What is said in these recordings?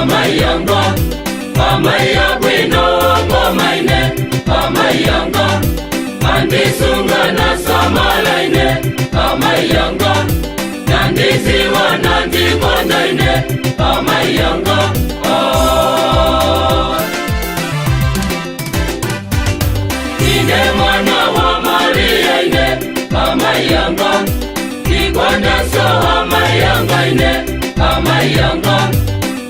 Amayanga, amaya bwino komaine, amayanga, andisunga na samalaine, amayanga, nandiziwa nandikondaine, amayanga, ah. Ine mwana wa Maria ine, amayanga, ndikondaso amayanga ine, amayanga,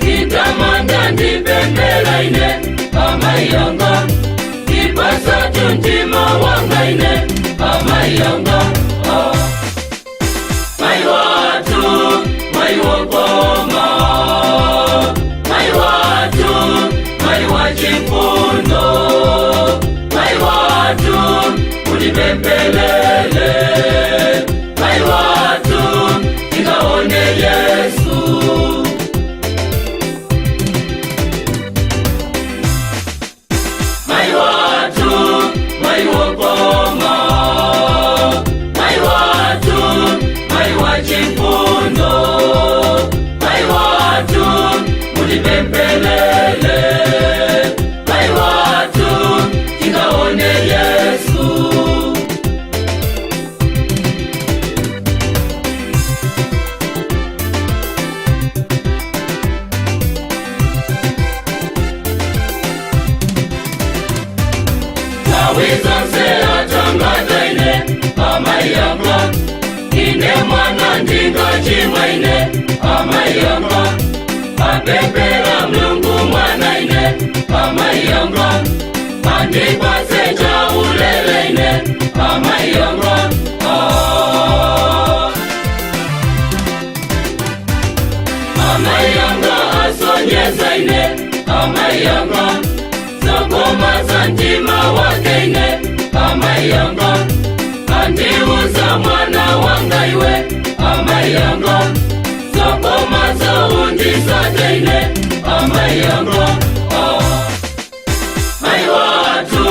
nditamanda ndipembela ine, amayanga, ndipasatu mtima wanga ine, amayanga, ah. Mai watu, mai wokoma, mai watu, mai wa chifundo, mai watu, ulipempelele, mai watu, tikaone Yesu. Mai watu, mai wokoma, mai watu, mai wa chifundo, mai watu, mulipempelele, mai watu, tikaone Yesu. Tawizonse atangataine, amayanga, ine mwana ndingachimwaine, amayanga, apepela mlungu mwanaine, amayanga, andipase chauleleine, amayanga, ah. Amayanga asonyezaine, amayanga, zokoma za mtima wakeine, amayanga, andiuza mwana wanga iwe, amayanga, zokoma zaundisateine, amayanga, ah. Mai watu,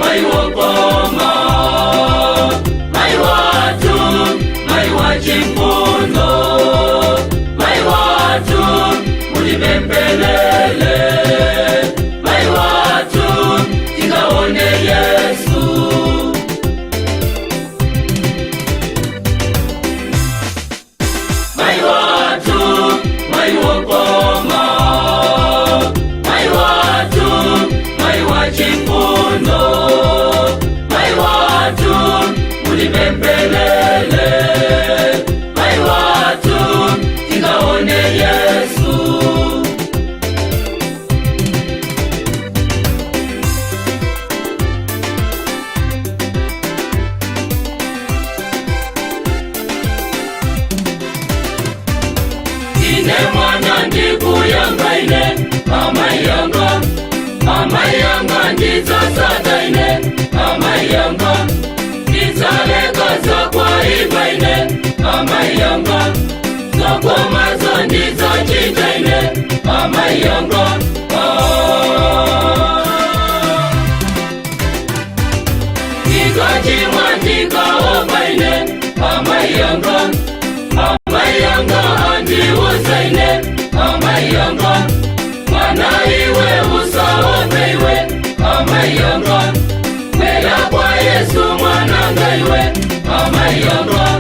mai wokoma, mai watu, mai wa chifundo, mai watu, mulipempelele, mai watu, tikaone Yesu. Mai watu, mai wokoma, mai watu, mai wa chifundo, mai watu, mulipempelele, mai watu, tikaone Yesu. Ine mwana ndikuyanga ine, amayanga, amayanga ndidzasata ine, amayanga, ndidzaleka zakwaiva ine, amayanga, zokomazo ndidzacita ine, amayanga, ah. Ndikachimwa ndikaopa ine, amayanga, amayanga andiuza ine, amayanga, mwana iwe usaope iwe, amayanga, kwela kwa Yesu mwananga iwe, amayanga.